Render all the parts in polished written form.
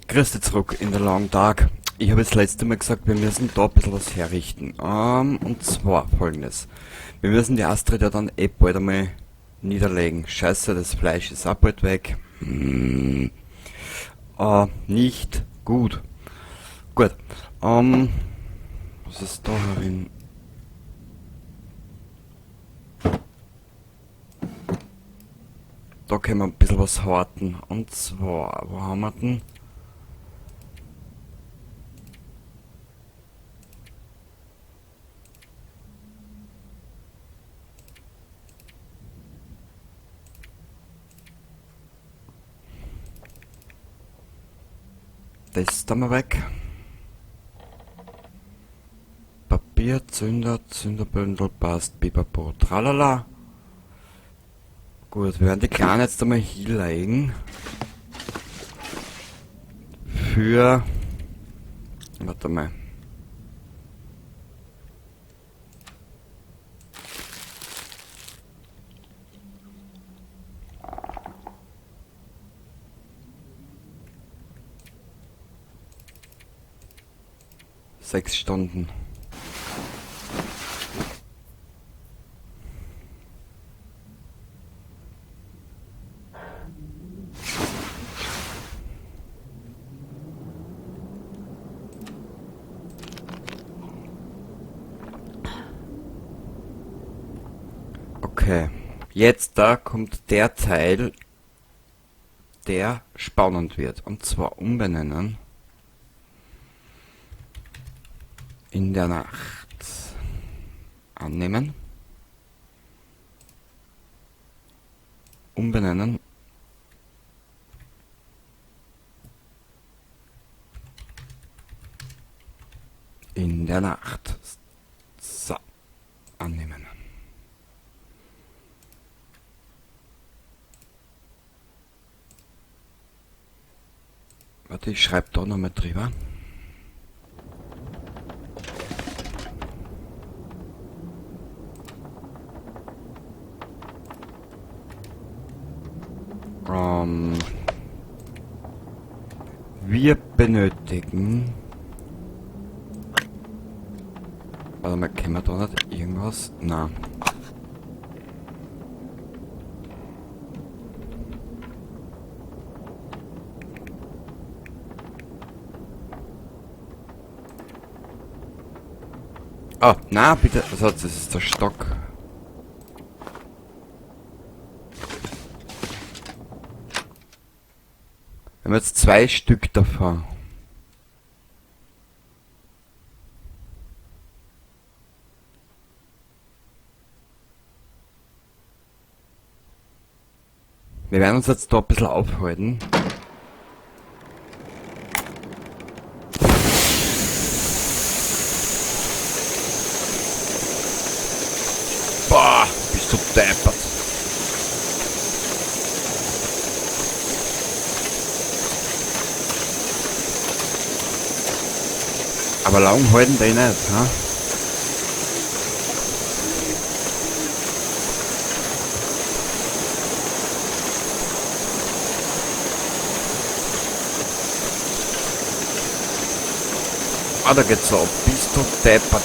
Grüß dich zurück in the Long Dark. Ich habe das letzte Mal gesagt, wir müssen da ein bisschen was herrichten. Und zwar folgendes. Wir müssen die Astrid ja dann eh bald einmal niederlegen. Scheiße, das Fleisch ist auch bald weg. Nicht gut. Gut. Was ist da herin? Da können wir ein bisschen was horten. Und zwar, wo haben wir denn? Das da mal weg. Papier, Zünder, Zünderbündel, passt, pipapo, tralala. Gut, wir werden die Kleinen jetzt einmal hinlegen. Für... Warte mal. 6 Stunden. Okay, jetzt da kommt der Teil, der spannend wird. Und zwar umbenennen. In der Nacht. Annehmen. Umbenennen. In der Nacht. So. Annehmen. Warte, ich schreib da nochmal drüber. Wir benötigen... Warte mal, können wir da nicht irgendwas? Nein. Ah, na bitte. Also, das ist der Stock. Wir haben jetzt 2 Stück davon. Wir werden uns jetzt da ein bisschen aufhalten. Boah, bist du deppert. Aber lang halten die nicht, ha? Ah, da geht's so ab. Bist du deppert.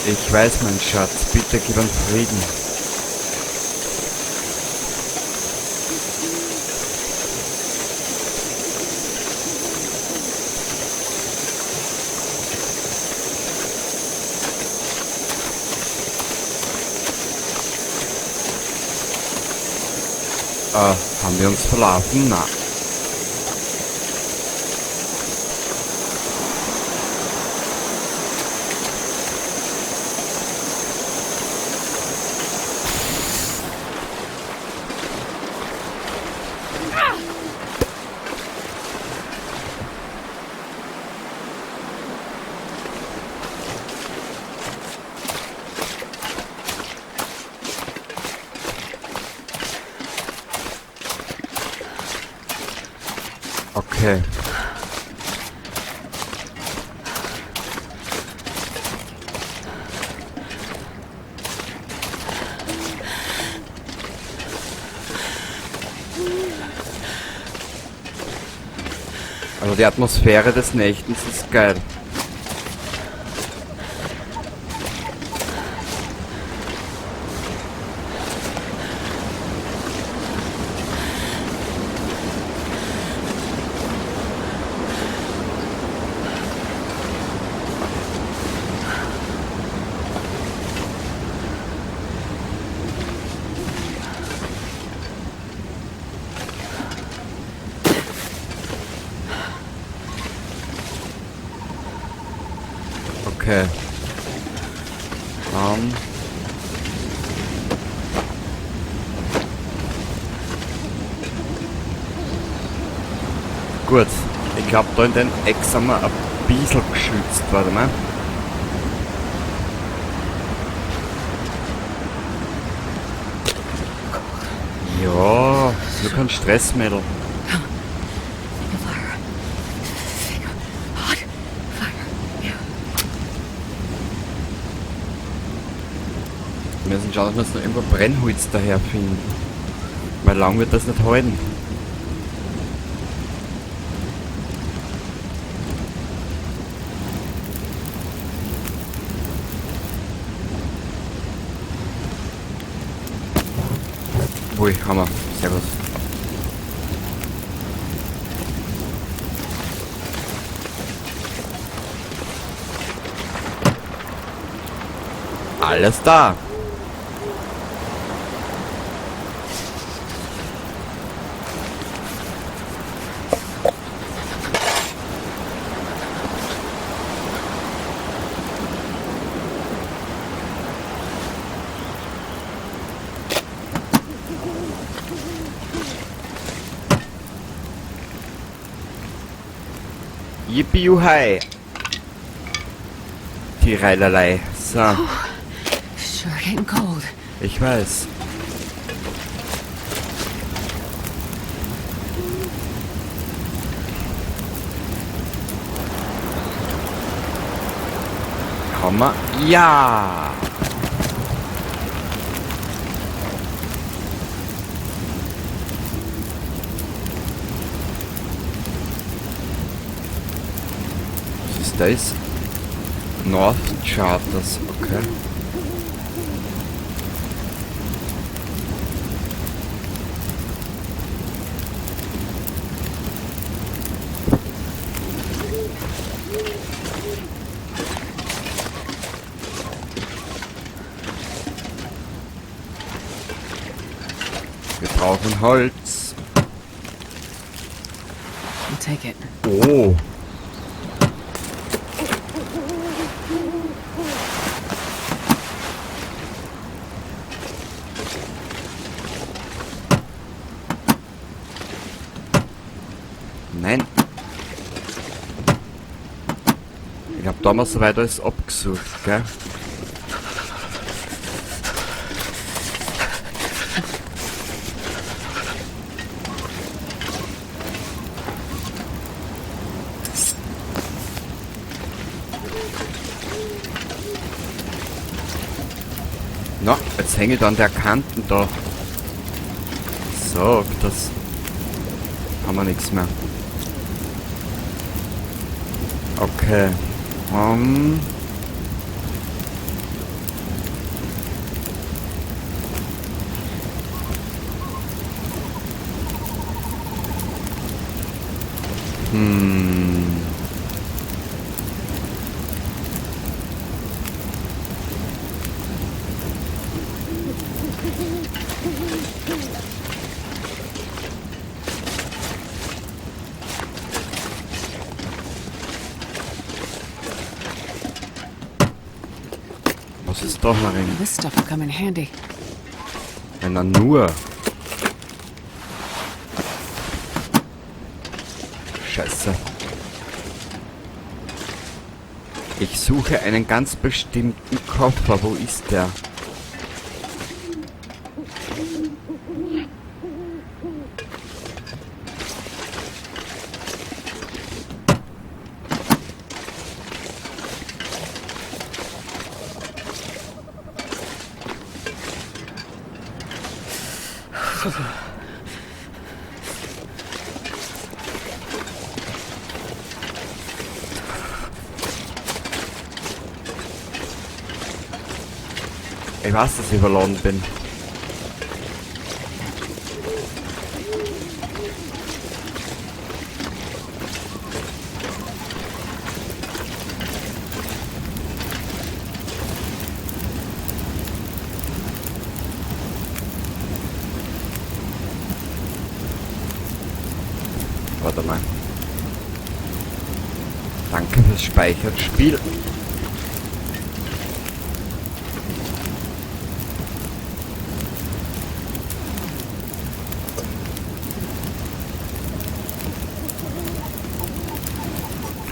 Ich weiß, mein Schatz, bitte gib uns Frieden. Haben wir uns verlaufen? Na. Okay. Die Atmosphäre des Nächtens ist geil. Okay. Gut, ich glaube, da in den Eck sind wir ein bisschen geschützt. Warte mal. Ja, nur kein Stress, Mädel. Wir müssen schauen, dass wir jetzt noch irgendwo Brennholz daher finden. Weil lang wird das nicht halten. Ui, Hammer. Sehr gut. Alles da. Yippie juhai. Die Reilerlei. So. Oh, sure getting cold. Ich weiß. Hammer. Ja! Was ist das? North Charters, okay. Wir brauchen Holz. I'll take it. Oh. Nein. Ich hab damals soweit alles abgesucht, gell? Na, jetzt hänge ich da an der Kante da. So, das haben wir nichts mehr. Okay. Was ist da herin? This stuff will come in handy. Wenn dann nur. Scheiße. Ich suche einen ganz bestimmten Koffer. Wo ist der? Ich weiß, dass ich überladen bin. Warte mal. Danke fürs Speichern, Spiel.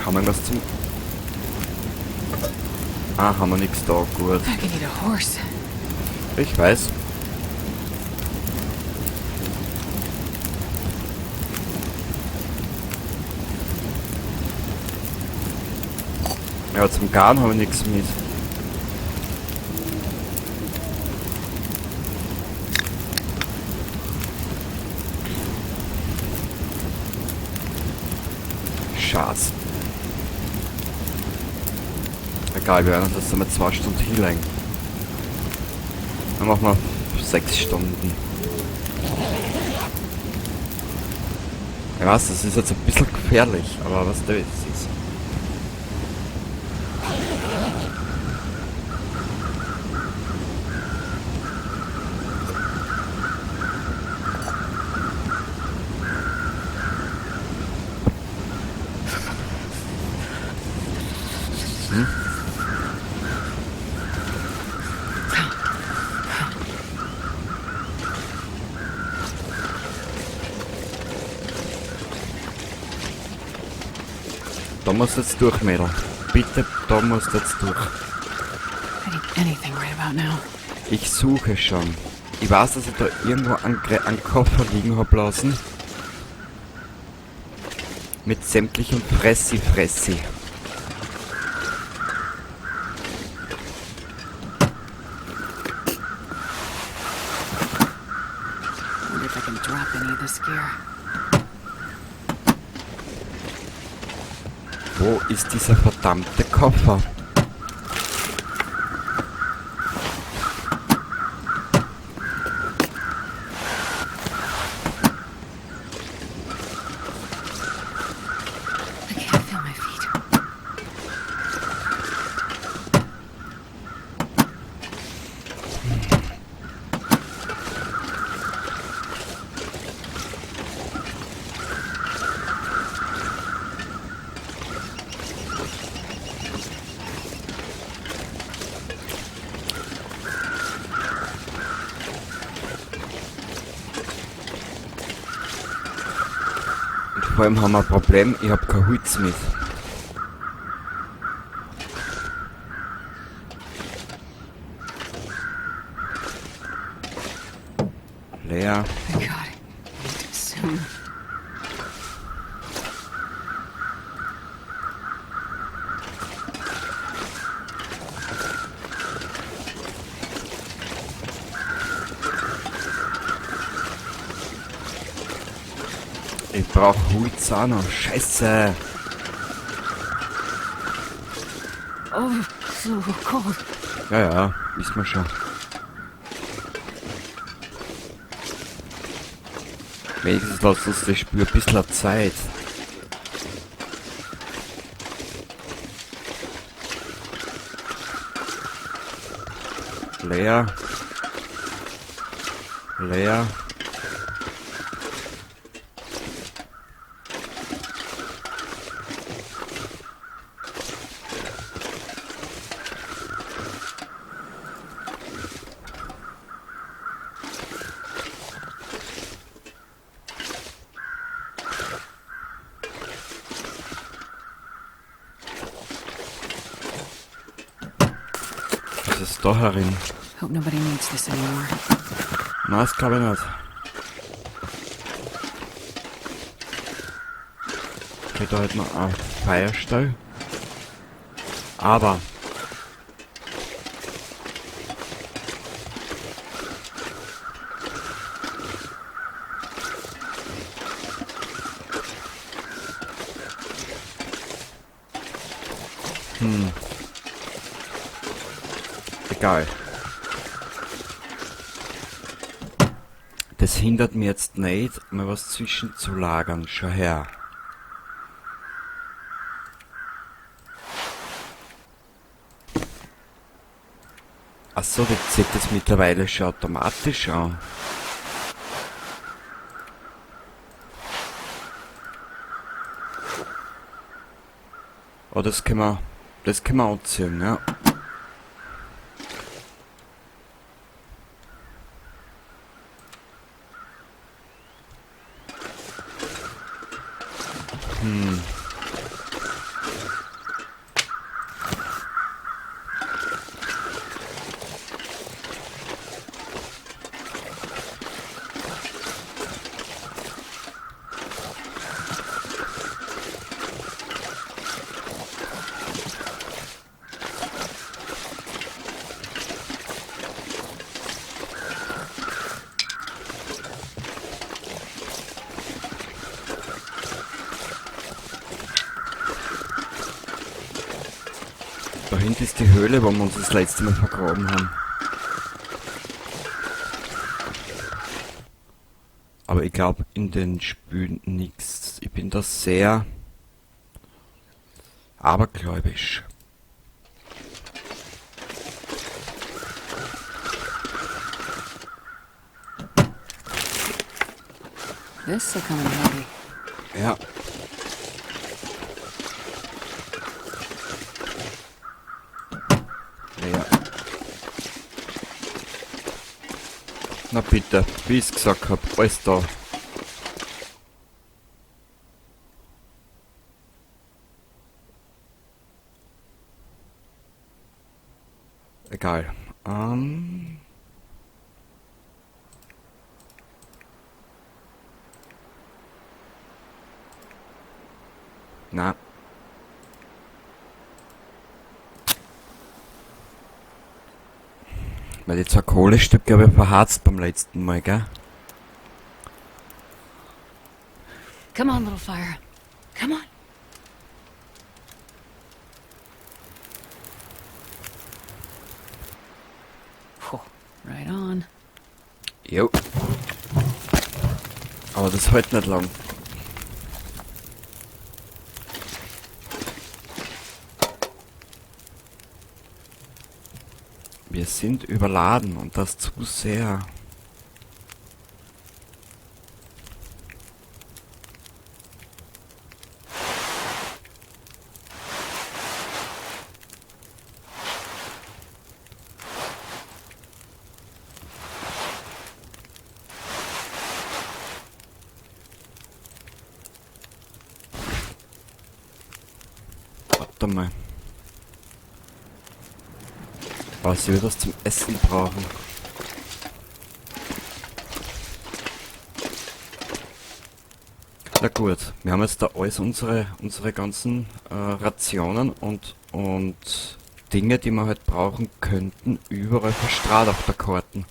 Haben wir was zum... Ah, haben wir nichts da, gut. I could need a horse. Ich weiß. Ja, zum Garn habe ich nichts mit. Schatz. Egal, wir werden uns jetzt einmal 2 Stunden hinlegen. Dann machen wir 6 Stunden. Ich weiß, das ist jetzt ein bisschen gefährlich, aber was der ist. Da musst du jetzt durch, Mädel. Bitte, da musst du jetzt durch. I need anything right about now. Ich suche schon. Ich weiß, dass ich da irgendwo einen Koffer liegen hab lassen. Mit sämtlichem Fressi-Fressi. Wonder if I can drop any of this gear. Wo ist dieser verdammte Koffer? I can't feel my feet. Vor allem haben wir ein Problem, ich hab kein Holz mit. Leer. Oh God, eat soon. Ich brauch Holz auch noch. Scheiße. Oh, so cold. Ja, ja, wissen wir schon. Wenigstens lasst uns das Spiel ein bisschen Zeit. Leer. Leer. Was ist da herin? Hope nobody needs this anymore. Nein, das glaub ich nicht. Okay, da hätten wir einen Feuerstall. Aber Egal. Das hindert mir jetzt nicht, mal was zwischenzulagern. Schau her. Achso, die zieht das mittlerweile schon automatisch an. Oh, das können wir anziehen, ja. Da hinten ist die Höhle, wo wir uns das letzte Mal vergraben haben. Aber ich glaub in den Spülen nix. Ich bin da sehr abergläubisch. This will come in handy. Ja. Ja. Na bitte, wie ich's gesagt hab, alles da. Egal. Na. Weil die zwei Kohlestücke habe ich verharzt beim letzten Mal, gell? Come on, little fire. Come on. Puh, right on. Jo. Aber das hält nicht lang. Wir sind überladen und das zu sehr. Warte mal. Oh, sie wird was zum Essen brauchen. Na gut, wir haben jetzt da alles unsere ganzen Rationen und Dinge, die wir halt brauchen könnten, überall verstrahlt auf der Karte.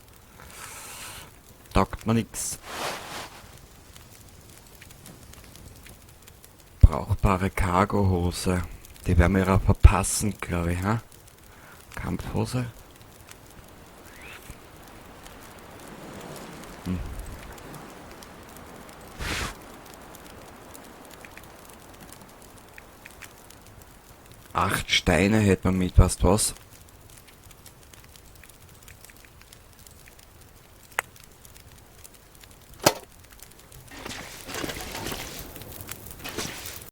Taugt mir nix. Brauchbare Cargohose. Die werden wir ja verpassen, glaub ich, ha? Kampfhose. 8 Steine hätte man mit, weißt du was?